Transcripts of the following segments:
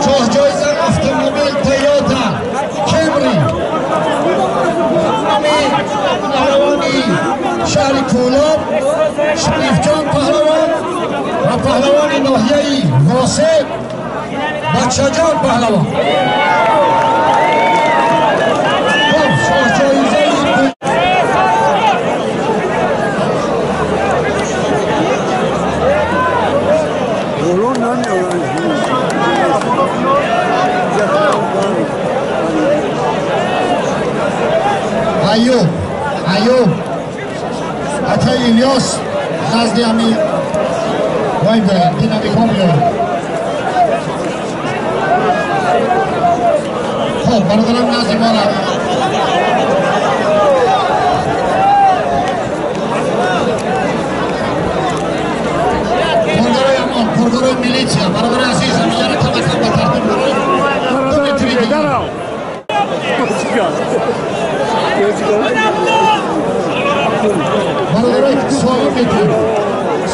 Шоҳҷоиза автомобил Toyota Camry. Паҳлавони шаҳри Кӯлоб Шарифҷон паҳлавон ва паҳлавони ноҳияи Восеъ Бачаҷон паҳлавон. Хуб, шоҳҷоизаи Аюб, Аюб, акай Ильёс назди ами вай биёед, динамикҳо биёед. Хуб, бародарам, назди мо коргарои амон, коргарои милитсия, бародари азиз, ҳамиҷара камакам ба тартиб бароед. 2 метри дигар. Бародарой, солим метин,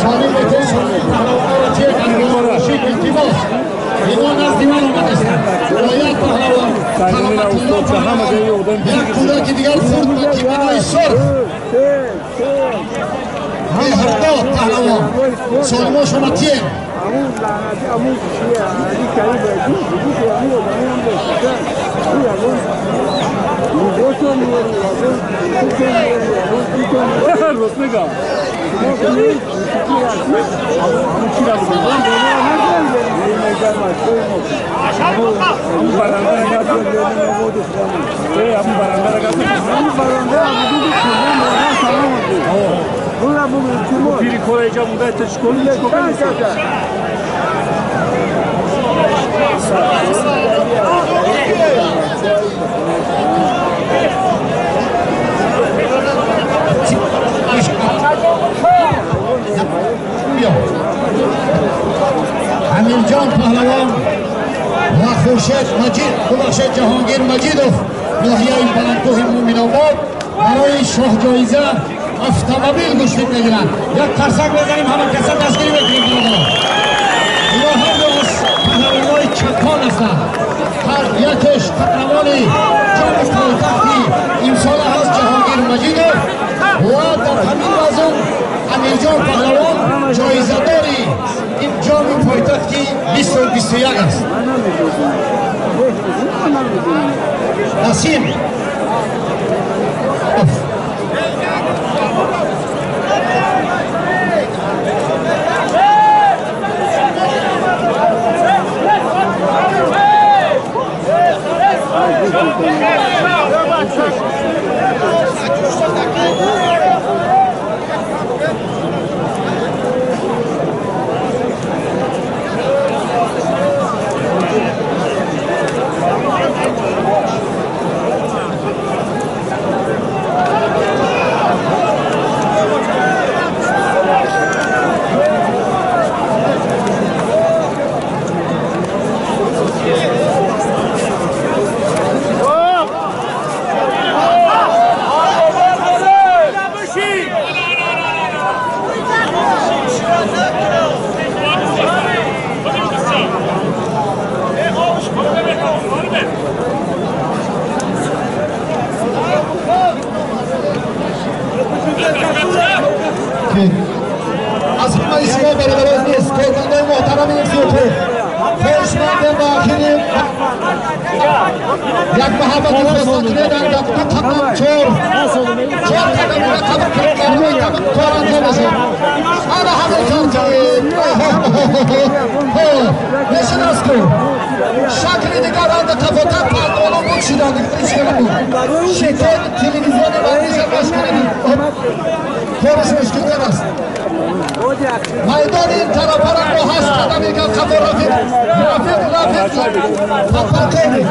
солим метин, солим паҳлавонҳоро тиед, ангоршид, илтимос. Ино назди ман омадастанд. Бояд паҳлавон, Кароматулло паҳлавон, як кӯдаки дигар хурд ба кимонои сурх, Меҳрдод паҳлавон, солимошона тиед. Амирҷон паҳлавон ва Хуршед Маҷид, бубахшед, Ҷаҳонгир Маҷидов, ноҳияи Баландкӯҳи Муъминобод, барои шоҳҷоиза автомобил гӯштин мегиранд. Як қарсак мезанем, ҳама каса дастгирӣ мекунем, бародарон. Ино ҳар ду аз паҳлавонҳои чаккон ҳастанд. Ҳар якеш қаҳрамони ҷоми пойтахти имсола ҳаст Ҷаҳонгир Маҷидов ва дар ҳамин вазн Амирҷон паҳлавон ҷоизадори ин ҷоми пойтахти 2021 аст. Насим از همه شما برادران نیست، کارمندای محترم این فوتو خوشمندم و آخرین یک محبت خواسته کنید در دو قدم چهار قدم رقم کار انجام بشه. انا همه ترتیب نشین است کن شکل دیگر آن قفاتا پردالان بود شدن دیگر هیچ بود شیطان تلویزیون ورزش مشکل کارش مشکل است. میدان این طرف را با 8 قدم یک قفا رفیق رفیق رفیق قفا کنید.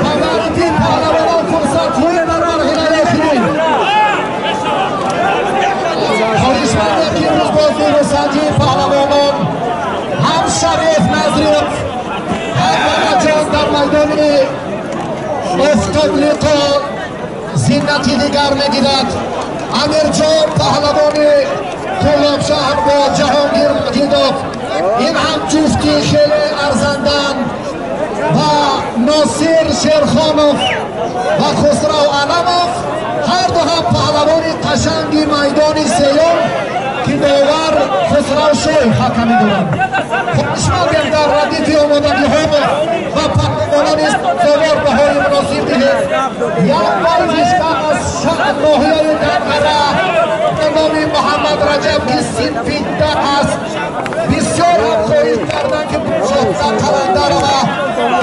پاورتی پهلوانان فرصت در مرحله اخیری خواهشمندم که امروز با زور سنجی پهلوانان هم شریف نظریف هم ممدجان در میدان افتاب لقا زینتی دیگر میگیرد. Амирҷон паҳлавони Кӯлобшаҳр бо Ҷаҳонгир Маҷидов. Ин ҳам ҷуфти хеле арзанданд ва Носир Шерхонов ва Хусрав Аламов ҳар ду ҳам паҳлавони қашанги майдони сеюм ки довар Хусрав Шоев ҳакамӣ дорад. Хоҳишмандем дар радифи омодагиҳо ва паҳлавонони довар баҳои муносиб диҳед. Як варзишгар аз шаҳр ноҳияи Данғара ба номи Муҳаммад Раҷаб ки синфи 10 аст, бисёр ҳам хоҳиш карданд ки Шоҳза Қаландарова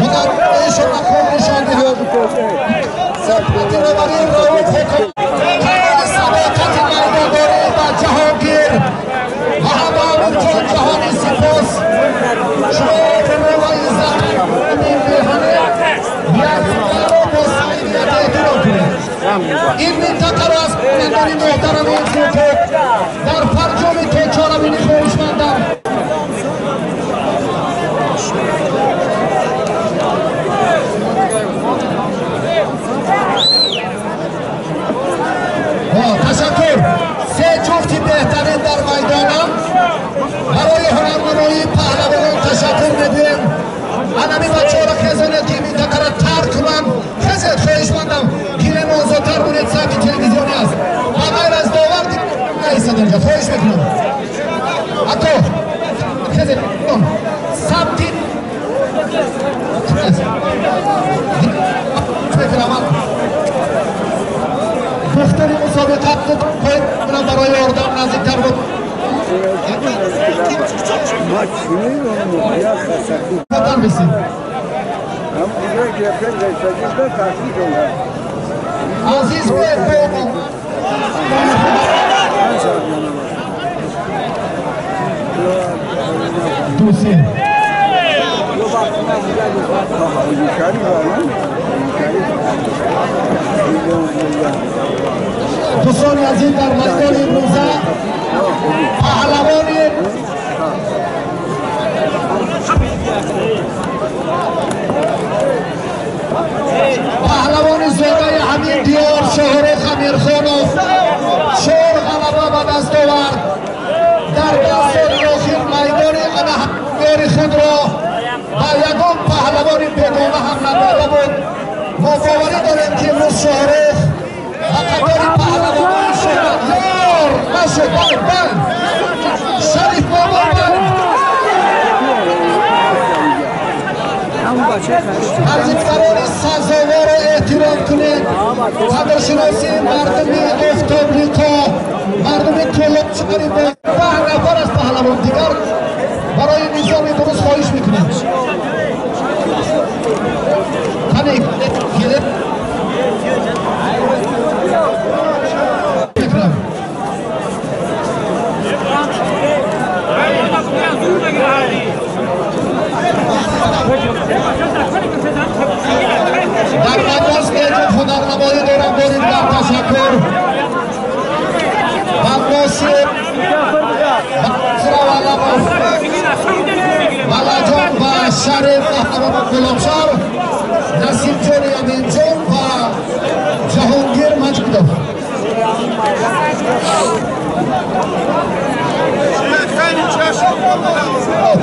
ҳунарнамоишонро хуб нишон диҳад. Сабати роварии Рауф ҳукм камоли садоқати майдондорӣ ба Ҷаҳонгир ва ҳам ба Амирҷон Ҷаҳонӣ сипос. Шумо обрӯ ва иззати меҳанед, якдигарро бо самимият эҳтиром кунед. Ин минтақаро аз кунандони муҳтарами ин ҳуқуқ дар фарҷоми то чорабинӣ хоҳишмандам. Ташаккур. Се ҷуфти беҳтарин дар майдонам барои ҳунарнамоии паҳлавонон ташаккур медиҳем. Анами бачаҳоро хезонед ки минтақаро тарк кунанд. Хезед, хоҳишмандам, гилем озодтар бунед, сабти телевизионӣ аст. Ба ғайр аз довар наистад инҷа, хоҳиш мекунам. Ато хезед, сабти мекунам. Духтари мусобиқа барои ёрдам наздиктар буд. Азиз дусе дӯстони азиз, дар майдони имрӯза паҳлавони зодаи ҳамин диёр Шоҳрух Амирхонов 4 ғалаба ба даст овард. Дар 10 соли охир майдони диёри худро ба ягон паҳлавони бегона ҳам надода буд. Мо боварӣ дорем ки имрӯз Шоҳрух ба қатори паҳлавонони шӯҳратёр нашуд. Бал Шариф бобо, бал варзишгарони сазоворо эҳтиром кунед. Қадршиносии мардуми офтоблиқо, мардуми Кӯлобшаҳри бо 10 нафар аз паҳлавон дигар барои низоми дуруст хоҳиш мекунем. Қани дар майдон сеҷо ҳунарнамоӣ дорам. Бори дигар ташаккур ба Носир Хусрав Аламов, Валаҷон ва Шариф паҳлавони Кӯлобшаҳр, Насибҷони Аминҷон ва Ҷаҳонгир Маҷидов.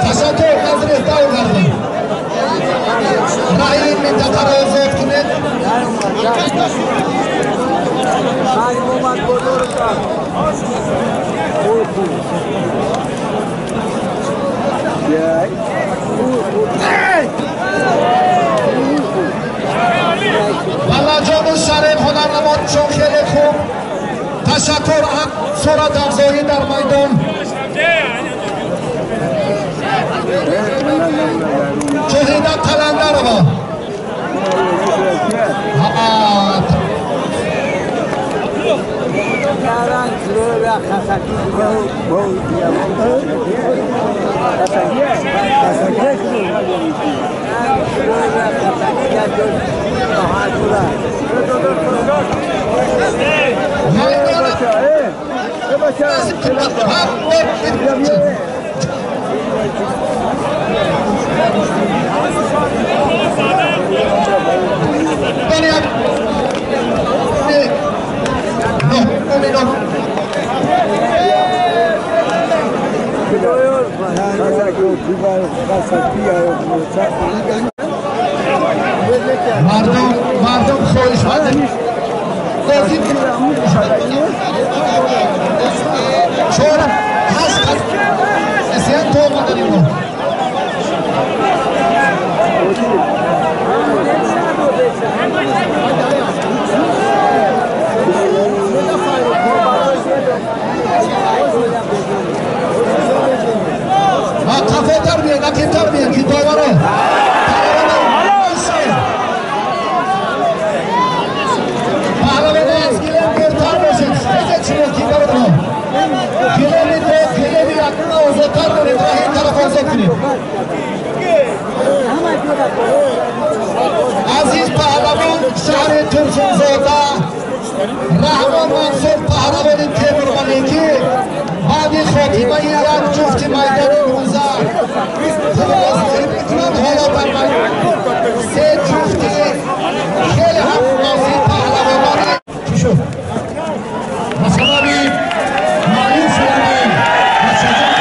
Ташаккур. Назри дав гардем. Раҳи ин минтақаро озод кунед. Валаҷону Шариф ҳунарнамоишон хеле хуб. Ташаккур. Сурат афзоӣ дар майдон. Шоҳида Қаландарова. Мардум хоҳишманд чор ҳаст аз сеан то омадани мо. Қафотар биён, ақибтар биён, ки доваро паҳлавоно аз гилем дуртар бошед. Хезед шумо ки бародаро гилеми до гилеми якуна озодтар доред, роҳи ин тараф озод кунед. Азиз паҳлавон шаҳри Турсунзода Раҳмон Мансур паҳлавони Темурмаликӣ баъди хотимаи як ҷуфти майдони имрӯза худозоҳӣ мекунанд. Ҳоло дар се ҷуфти хеле ҳам муносиб паҳлавонони чӣ шуд ба сабаби маъюб шудани бачаҷон.